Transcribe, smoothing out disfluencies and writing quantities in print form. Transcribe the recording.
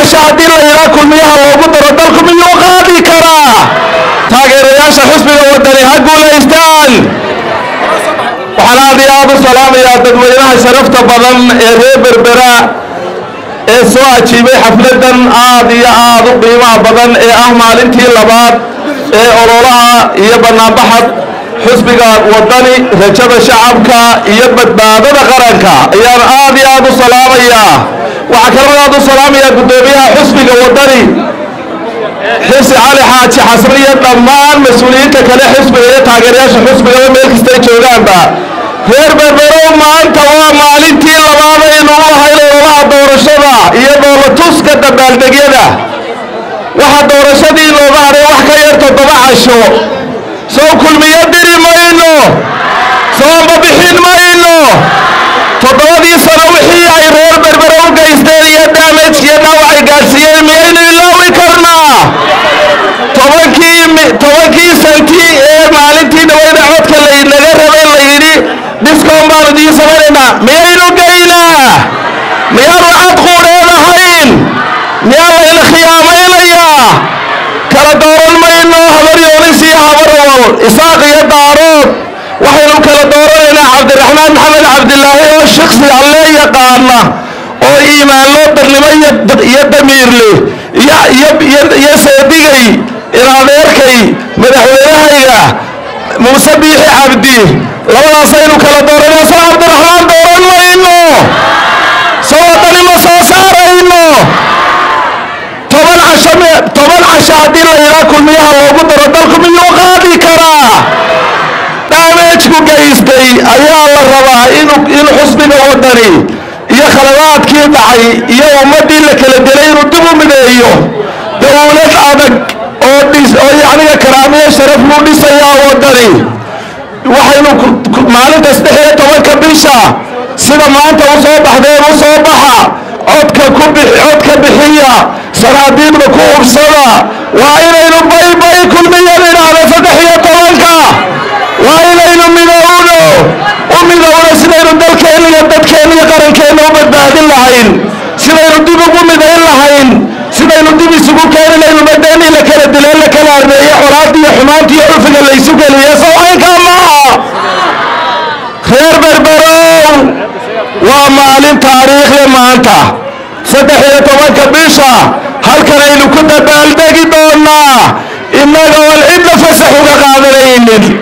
Casho haddii la yidhaa Kulmiyaha loogu daro, dalku miyuu qaadi karaa? Taageerayaasha xisbiga Wadani ha guulaystaan. Waxaan aad iyo aad u salaamayaa dadweynaha sharafta badan ee reer Berbera ee soo ajiibay xafladan aad iyo aad u qiimaha badan ee ah maalintii labaad ee ololaha iyo banaanbaxa xisbiga Wadani, rajada shacabka iyo badbaadada qaranka ayaan aad iyo aad u salaamayaa. Waxaa kaloo aad u salaamayaa guddoomiyaha xisbiga Wadani, Xirsi Cali Xaaji Xasan, iyo dhammaan mas-uuliyiinta kale xisbiga iyo taageerayaasha xisbigaba meel kastay joogaanba. Reer Berberow, maanta waa maalintii labaad aynu u ahayn ololaha doorashada iyo dhoolatuska dabaaldegyada. Waxaa doorashadii looga hadhay wax ka yar 7 casho. Soo Kulmiyo diri mayno? Sooma bixin mayno? 7dii sano wixii ay reer Berbere u geysteen iyo damage iyo dhaawac ay gaadhsiiyeen miyaynu ilaawi karnaa? 10kii santi ee maalintii dhaweyda codka laynaga rabay la yidhi discount baanu idiin samaynaynaa, miyaynu geynaa? Miyaanu cad quudheed ahayn? Miyaa layna khiyaamaynayaa? Kala dooran mayno Habar Yoonis iyo Habar Awal, Isaaq iyo Daarood. Waxaynu kala dooranaynaa Cabdiraxmaan Maxamed Cabdilaahi oo shiksi Alle yaqaana oo iimaanlo, darnimo iyo damiirle, iyo seedigay inadeerkay madaxweynahayga Muuse Biixi Cabdi. Labadaasaynu kala dooranaa. Soo Cabdiraxmaan dooran mayno? Soo Wadani ma soo saarayno? 10 casho, 10 casho haddii la yidhaa Kulmiyaha loogu daro, dalku miyuu qaadi karaa? Damage-ku geystay ayaa la rabaa in xusbiga Wadani iyo khaladaadkii dhacay iyo ummaddii la kala dilay inuu dib u mideeyo. Dowlad adag oo dhis oo yacniga karaamiyo sharaf buu dhisayaa Wadani. Waxaynu maalinta 13-ka bisha sida maanta u soo baxdeen u soo baxa, codka ku codka bixiya, sanaadiidda ku hubsada. Waa inaynu bye bye Kulmiya idhaahdo 13-ka. Waa inaynu midowno, u midowno sidaynu dalkeenna iyo dadkeenna iyo qarankeenna u badbaadin lahayn, sidaynu dib ugu midayn lahayn, sidaynu dib isugu keeni lahayn ummadeenii la kala dileen, la kala armeeye, colaadda iyo xumaanta iyo cufiga la isu geliye. Sawcaynkaa maaha? Reer Berberow, waa maalin taariikhda maanta, 13-ka bisha. Halkan aynu ku dabaaldegi doonaa innaga oon cidna fasax uga qaadanaynin.